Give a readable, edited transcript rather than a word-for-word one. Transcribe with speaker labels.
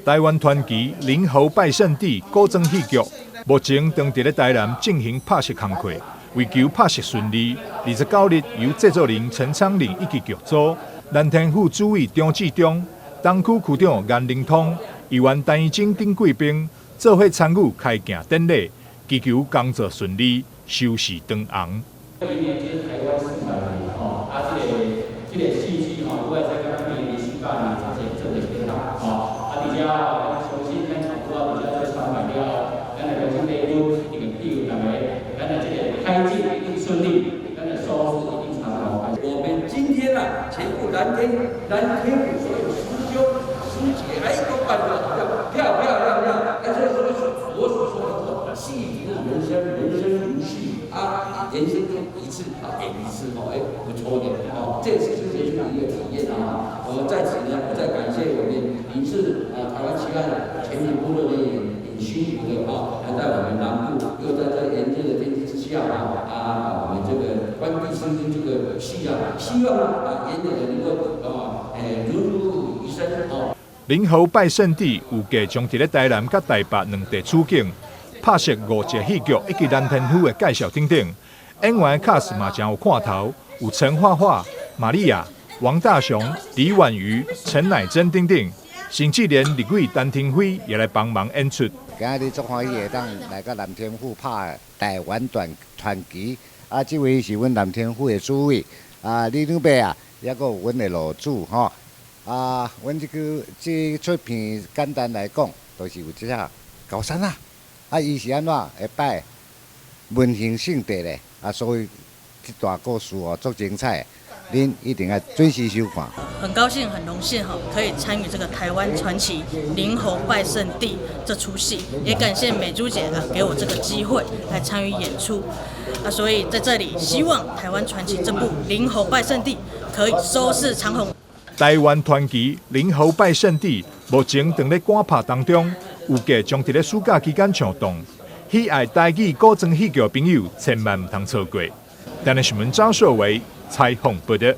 Speaker 1: 台灣傳奇靈猴拜聖帝古裝戲劇，目前正佇咧台南進行拍攝工課，為求拍攝順利，29日由製作人陳昌霖以及劇組、藍天府主委張志忠、東區區長顏靈通、議員陳怡貞等貴賓做伙參與開鏡典禮，祈求工作順利，收視長紅。
Speaker 2: 明年就是台灣400年吼，啊，這個戲劇吼，我會使感覺連續8年這個做得幾好吼，啊，而且咱相信咱差不多而且做參拜了後，咱的鄉親禮物已經庇佑大家，咱的這個開鏡一定順利，咱的收視一定長紅。
Speaker 3: 我們今天啊，全部藍天府所有師兄師姐，哎，都辦得好漂漂亮亮，而且說我所說的戲如人生，人生如戲啊，人生就一次啊，演一次哦，哎，不錯的哦，這次就是一個體驗啊。我在此呢，我再感謝我們影視啊，台灣奇案全體工作人員很辛苦的啊，來帶我們南部，又在這炎熱的天氣之下啊，啊，我們這個關帝聖經這個戲啊，希望啊，演的能夠啊，誒，如如餘生哦。
Speaker 1: 靈猴拜聖帝預計將佇咧台南佮台北兩地取景，拍攝五集戲劇以及藍天府的介紹等等。演員卡司嘛誠有看頭，有陳畫畫、瑪利亞、王大雄、李婉瑜、陳乃珍等等，甚至連立委陳亭妃也來幫忙演出。
Speaker 4: 今日足歡喜會當來到藍天府拍台灣傳奇，啊，這位是阮藍天府的主委，啊，李長伯啊，抑閣有阮的老主吼，啊，阮這個這齣片簡單來講，就是有這隻高山啊，啊，伊是按怎會拜文興聖地咧，啊，所以這段故事哦足精彩。恁一定要準時收看。
Speaker 5: 很高興，很榮幸哈，可以參與這個台灣傳奇靈猴拜聖帝這齣戲，也感謝美珠姐啊，給我這個機會來參與演出。啊，所以在這裡希望台灣傳奇這部靈猴拜聖帝可以收視長虹。
Speaker 1: 台灣傳奇靈猴拜聖帝目前正咧趕拍當中，預計將佇咧暑假期間上檔。喜愛台語古裝戲劇的朋友，千萬毋通錯過。台南新聞張碩維採訪報道。